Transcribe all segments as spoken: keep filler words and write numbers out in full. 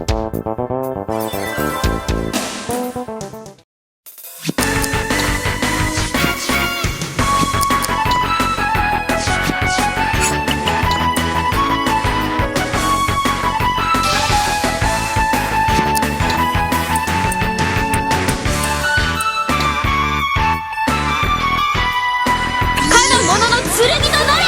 かの者の剣となれ。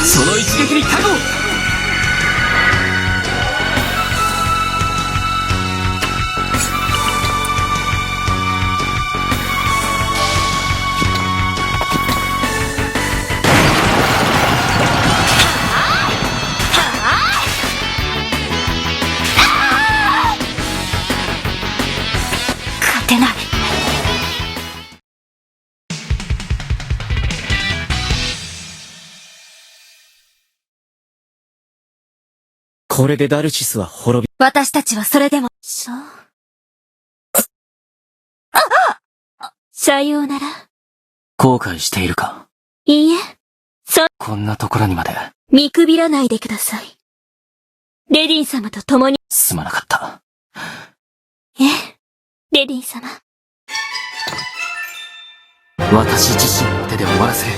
その一撃に覚悟。勝てない。これでダルシスは滅び、私たちはそれでも、そう。さようなら。後悔しているか？いいえ。そ、こんなところにまで。見くびらないでください。レディン様と共に。すまなかった。ええ、レディン様。私自身の手で終わらせる。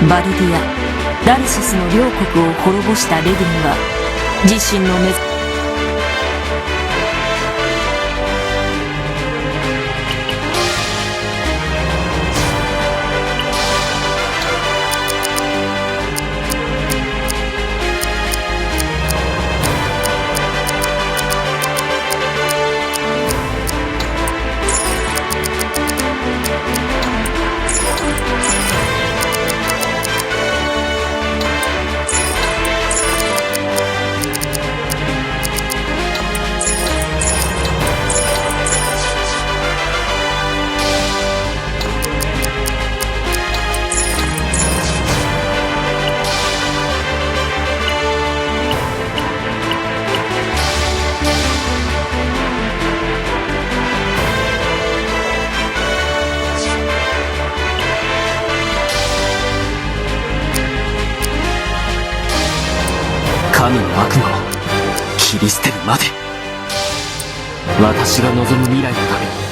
バルディア、ダルシスの両国を滅ぼしたレディンは、自身の目、神の悪魔を切り捨てるまで。私が望む未来のために。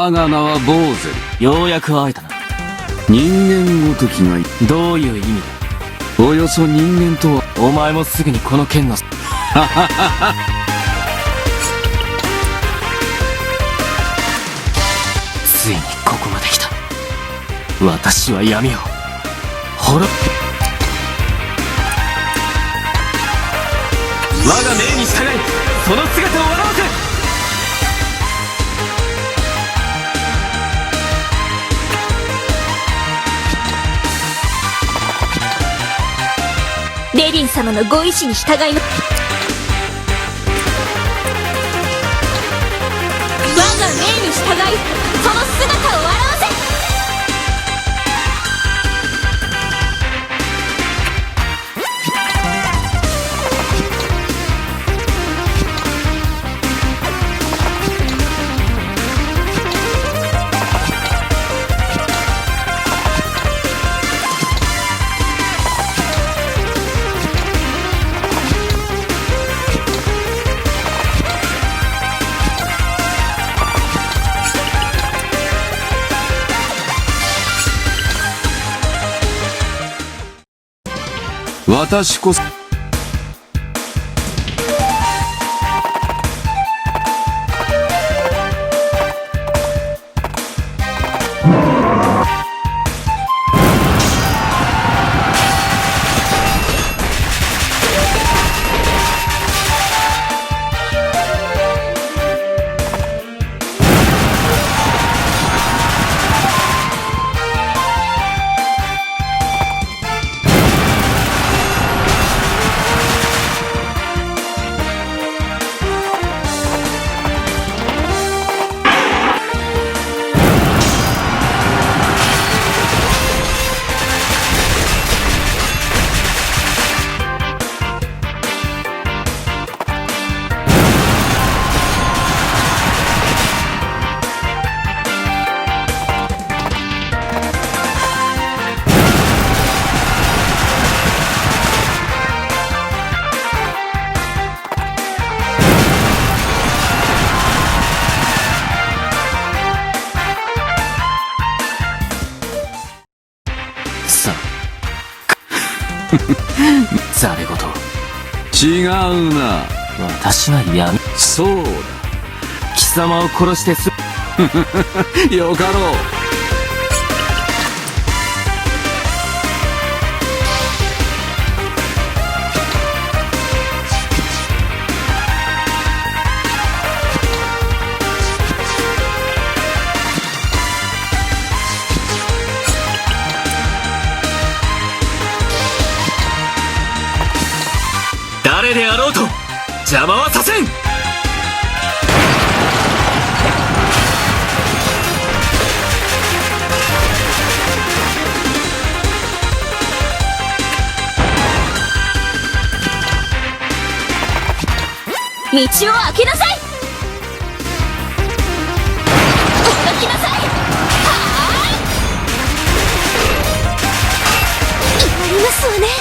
我が名は坊勢。ようやく会えたな。人間ごときがい、どういう意味だ？およそ人間とは。お前もすぐにこの件の。ついにここまで来た。私は闇を滅。我が命に従い、その姿を現せ。レディン様のご意志に従います。我が命に従い、その姿を現せ。私こそ。さあ。ざれ言。違うな。私がやめ、そうだ。貴様を殺してす、よかろう。誰であろうと邪魔はさせん。道を開けなさい。開けなさい。はーい。やりますわね。